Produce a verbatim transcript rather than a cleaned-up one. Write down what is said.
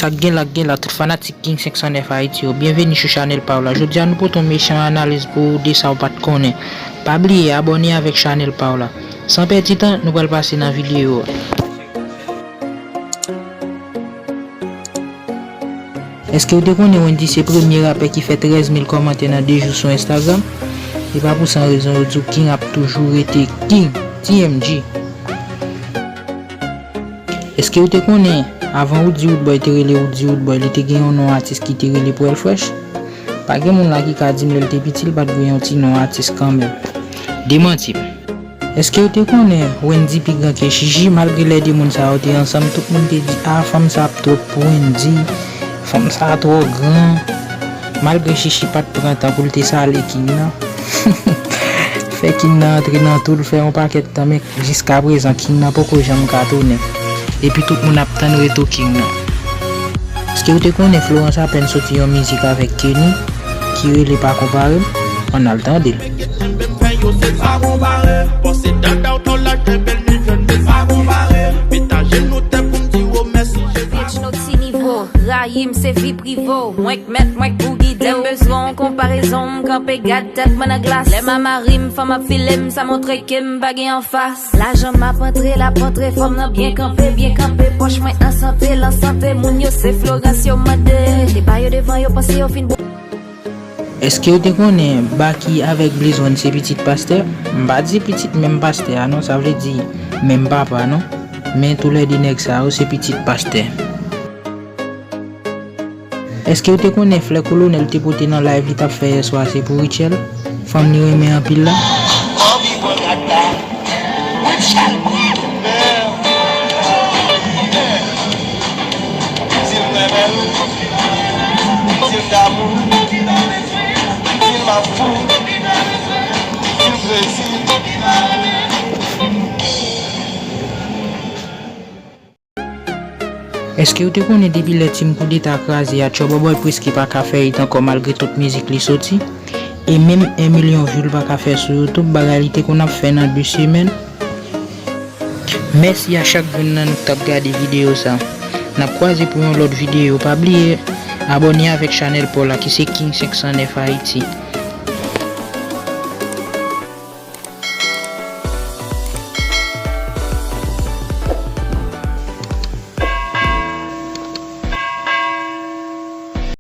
Lak gen, lak gen la, tout fanatik King senk san nèf Ayiti yo, byenveni sou chanèl pa w la. Jodi a nou pote yon mechan analiz pou w de sa w pa t konnen. Pa bliye abòne avèk chanèl pa w la. San pèdi tan, nou pral pase nan videyo a. Èske w te konnen Wendyy se premye rapè ki fè trèz mil kòmantè nan de jou sou Instagram? E pa pou san rezon yo di w King ap toujou rete King, T M G. Èske w te konnen, avan Roody Roodboy te rele Roody Roodboy, li te gen yon non atis ki te rele Pwèl Fresh? Pa gen moun la ki ka di m lè l te piti, l pa t gen yon ti non atis kanmenm. Demanti m. Èske w te konnen Wendyy pi gran ke Chichi? Malgre lè de moun sa yo te ansanm, tout moun te di, "A, fanm sa ap twòp pou Wendyy. Fanm sa twò gran." Malgre Chichi pa t pran tan pou l te sale King nan. Fè King nan antre nan tou l, fè yon pakèt tan, men jiskaprezan King nan poko janm ka tounen. Epi tout moun ap tann retou King nan. Èske w te konnen Florence apèn soti yon mizik avèk Kenny ki rele Pa Konpare m? Ann al tande l. Rich no ti nivo, rayi m se vi prive w. Mwen k mèt, mwen k pou gide w. Lè m bezwen yon konparezon, m kanpe gad tèt mwen nan glas. Lè mama ri m, fanm ap file m, sa montre ke m pa gen anfas. Lajan m ap antre, l ap antre, fò m nan byen kanpe, byen kanpe. Pòch mwen an sante, l an sante, moun yo se Florence yo mande. Depa yo devan, yo panse yo fin bon. Èske w te konnen Baky avèk Blaze One se pitit pastè? M pa di pitit menm pastè a non, sa vle di menm papa non. Men toulède nèg sa yo se pitit pastè. Èske w te konnen flè Kolonèl te pote nan live li t ap fè yèswa se pou Rutshelle? Fanm li renmen anpil la. Anvi pran gad la. Rutshelle pran. Di l renmen l. Di l damou l. Di l m ap fou. Di l krezi. Èske w te konnen depi lè Team Koudeta kraze a, Trouble Boy prèske pa ka fè it ankò malgre tout mizik li soti? E menm en milyon view l pa ka fè sou YouTube, bagay li te konn ap fè nan de semèn. Mèsi a chak youn nan nou k t ap gade videyo sa. N ap kwaze pou yon lòt videyo. Pa bliye abòne avèk chanèl pa w la ki se King senk san nèf Ayiti.